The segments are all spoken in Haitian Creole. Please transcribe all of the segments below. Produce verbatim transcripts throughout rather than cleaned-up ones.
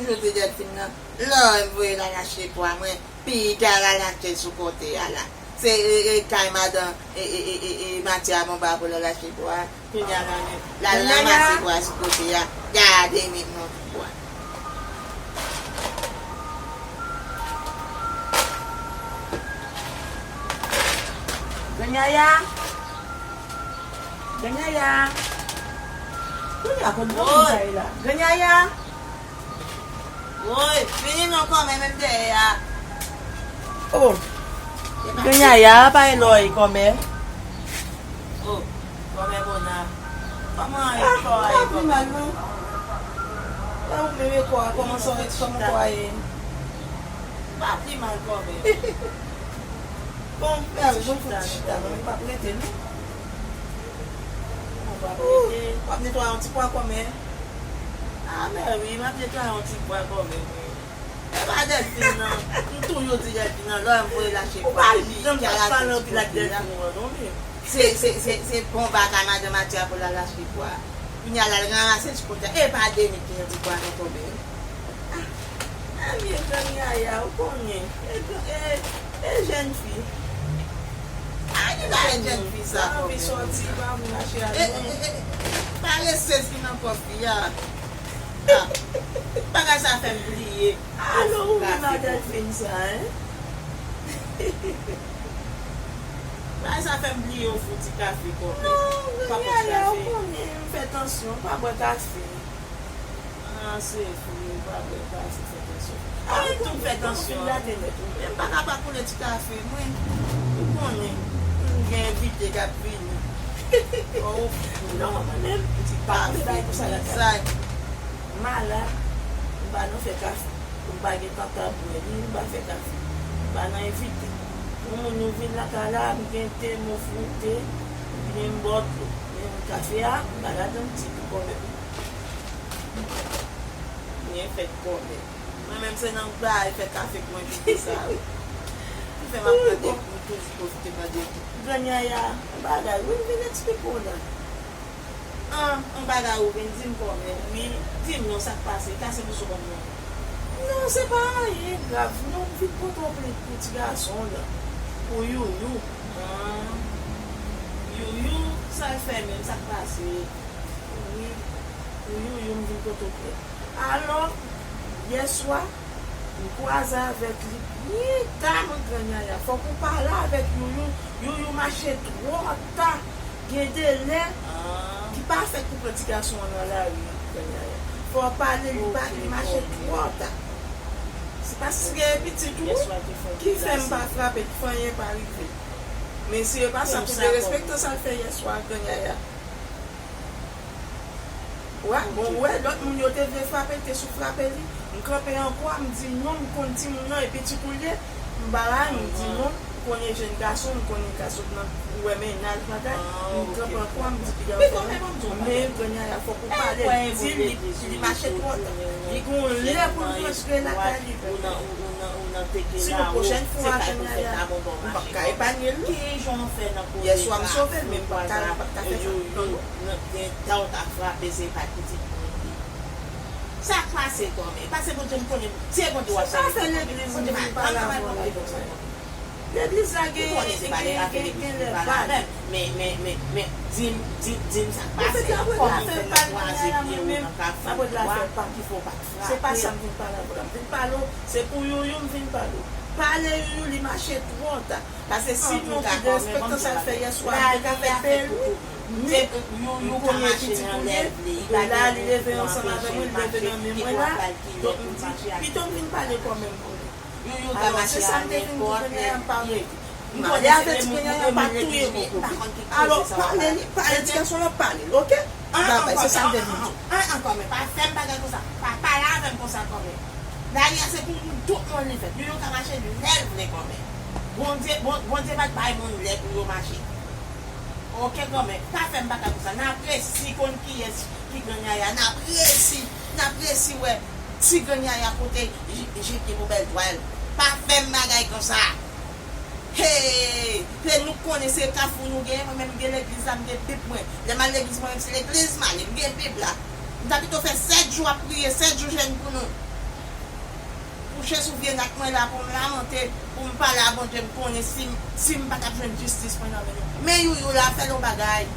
Jodi Dèlfin nan, lè w wè m voye l al achte pwa, mwen, pita l al achte l sou kote a la. Se e, e, kay madan e, e, e, e, e, Matya Bonba pou l al achte pwa. Kounye a la menm, l al ranmase pwa sou kote a. Gade menm non pwa. Ganyaya! Ganyaya! Kounye a kot bon moun sa ye la? Ganyaya! Woy, vini non kòmè menm dèyè a. Oh. Ganyaya, pa e lòy kòmè. Oh, kòmè Bona. Kòman e kò a ye kòmè? Pa pi mal non. E ou menm e kò a, kòman sa w ret, kòman kò a ye? Pa pi mal kòmè. Bon, mèsi, bon fout chita non, m p ap rete non. Ou p ap rete. W ap netwaye yon ti pwa kòmè. A mèwi, m ap netwaye yon ti pwa kòmè wi. E pa Dèlfin nan. M toujou di Dèlfin nan, lè m voye l achte pwa, epi kay achte l sou kote a. Se, se, se, se bon bagay madan Matya pou l al achte pwa. Kounye a l al ranmase l sou kote a. E pa Deni ki yon ti pwa nan kòmè. Ah, ebyen, Ganyaya, ou konnen. E, e, e jèn fi. Ah, ki bagay jèn fi sa, kòmè? Anvi sòti, pa anvi mache al. E, e, e, parezez ki nan kò fi a. Ah, bagay sa fè m bliye. Alo, ou vin nan Dèlfin sa, en? Bagay sa fè m bliye ofri w ti kafe kòmè. Non, Ganyaya, ou konnen, m fè tansyon, m pa bwè kafe. Ah, se vre, ou pa bwè kafe, fè tansyon. Ah, ou tou fè tansyon. Ou fin gate nèt ou menm. M pa ka pa koule ti kafe, mwen. Ou konnen, m gen envite k ap vini. Oh, non, mwen menm, m pa koule bay pou sa lakay. M malad, m pa nan fè kafe. M pa gen tan tabou, epi m pa fè kafe. M pa nan envite. Yon moun nou vin lakay la, m gen te, m ofri w te, epi m ba w dlo. Men kafe a, m pa ladan m ditou kòmè. Byen fèt kòmè. Mwen menm se nan bay fè kafe k mwen vin konsa wi. Ki fè m ap mande, m toujou pwofite mande. Ganyaya, yon bagay wi, m vin eksplike w la. An, yon bagay ou vin di m kòmè wi. Di m non, sa k pase? Kase moso ban m non. Non, se pa anyen grav non, m vin pote yon plent pou ti gason w lan. Pou Youyou. An. Youyou, sa l fè menm, sa k pase? Wi, pou Youyou m vin pote w plent. Alò, yèswa, m kwaze avèk li byen ta, mwen, Ganyaya. Fòk ou pale avèk Youyou. Youyou mache twò ta. Gen de lè, li pa fèt pou pran ti gason an nan lari, Ganyaya. Fò w pale, li pa, li mache twò ta. Se paske gen pitit ou ki fè m pa frape, ki fè anyen pa rive. Men si e pa sa, pou derespektan sa l fè yèswa, Ganyaya. Wè, bon, wè, lòt moun yo te vle frape l, te sou frape li. M kanpe an kwa, m di non, m konn timoun nan, e pitit ou l ye. M pa la, m di non, m konnen jèn gason, m konnen ka sot nan, ou wè mennaj bagay, m kanpe an kwa, m di piga fò. Men Ganyaya, fòk ou pale, di li, li mache twò ta. Li gon lè pou l rantre lakay li, Ganyaya. Si yon pwochèn fwa, Ganyaya, m p ap ka epanye l non. Yèswa m sove l, men m p ap ka, m p ap ka fè sa. Non, non. Nan, gen tan w ta frape, se pa pitit mwen li ye. Sa k pase kòmè? Pase Bondye m konnen, se Bondye w ap pale. Se pa afè legliz m vin pale avè w la konsa. Legliz la gen, gen, gen, gen lè bal. Men, men, men, men, di m, di, di m sa k pase. Kòman w fè nan kwaze pye w nan kafou a, ki fè w pa t frape? Se pa sa m vin pale avè w la. M vin pale w, se pou Youyou m vin pale w. Pale Youyou, li mache twò ta. Paske si nou te derespektan sa l fè yèswa, m te ka fè l peye wi. Men m konnen pitit ou l ye, e la li leve ansanm avè mwen, li leve nan men mwen la. Donk m di, pito m vin pale kòmè m konnen. Alò, se sa m te vin di, kounye a m pa rete. M ale avèk ti kounye a, pa touye m ankò. Alò, pale li, pale ti gason lan, pale l, oke? Babay, se sa m te vin di. An, an, kòmè, pa fè m bagay konsa. Pa pale avè m konsa, kòmè. Lari a se pou moun, tout moun li fèt. Youyou ka mache lè l vle kòmè. Bondye, Bon-, Bondye pa t bay moun lè pou yo mache. Oke kòmè, pa fè m bagay konsa. N ap resi konn kiyès ki Ganyaya. N ap resi, n ap resi wè ti Ganyaya kote J-, Jeki pou bèl twal. Pa fè m bagay konsa. Hey! Se nou k konnen se kafou nou genyen, mwen menm m gen legliz la, m gen bib mwen. Lè m al legliz mwen menm se legliz m ale, m gen bib la. M ta pito fè sèt jou ap priye, sèt jou jèn pou nou. Mache sou vye nat mwen la pou m lamante, pou m pale a Bondye, m konnen si m, si m pa t ap jwenn jistis mwen nan men nou. Men Youyou la, fè l yon bagay.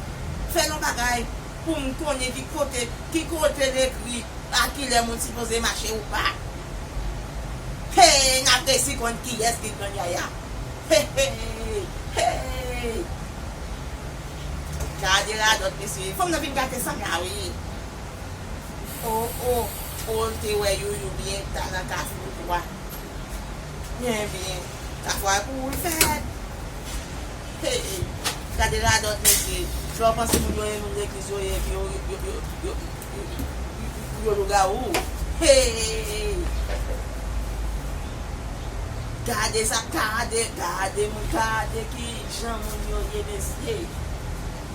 Fè l yon bagay pou m konnen ki kote, ki kote l ekri a kilè moun sipoze mache ou pa. Hey, n ap resi konn kiyès ki gran yaya. Hey, hey, hey. Gade radòt, mesye. Fanm nan vin gate Samya, wi. O, o, o, l te wè Youyou byen ta nan Kafou twa. Byen, byen. Kafou a pou ou l fèt. Hey, gade radòt, mesye. Lè w panse moun yo renmen legliz yo ye, epi yo, yo, yo, yo, yo, yo lougawou. Hey! Gade sa, gade, gade moun, gade ki jan moun yo ye, mesye.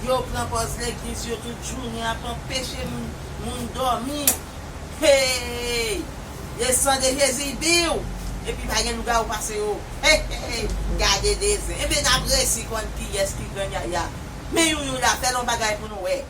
Yo pran pòz legliz yo tout jounen ap anpeche moun, moun dòmi. Hey! Le san de Jezi bi w. Epi pa gen lougawou pase yo. Hey, hey, gade de zen. Ebyen, n ap resi konn kiyès ki gran yaya. Men Youyou la, fè l yon bagay pou nou wè.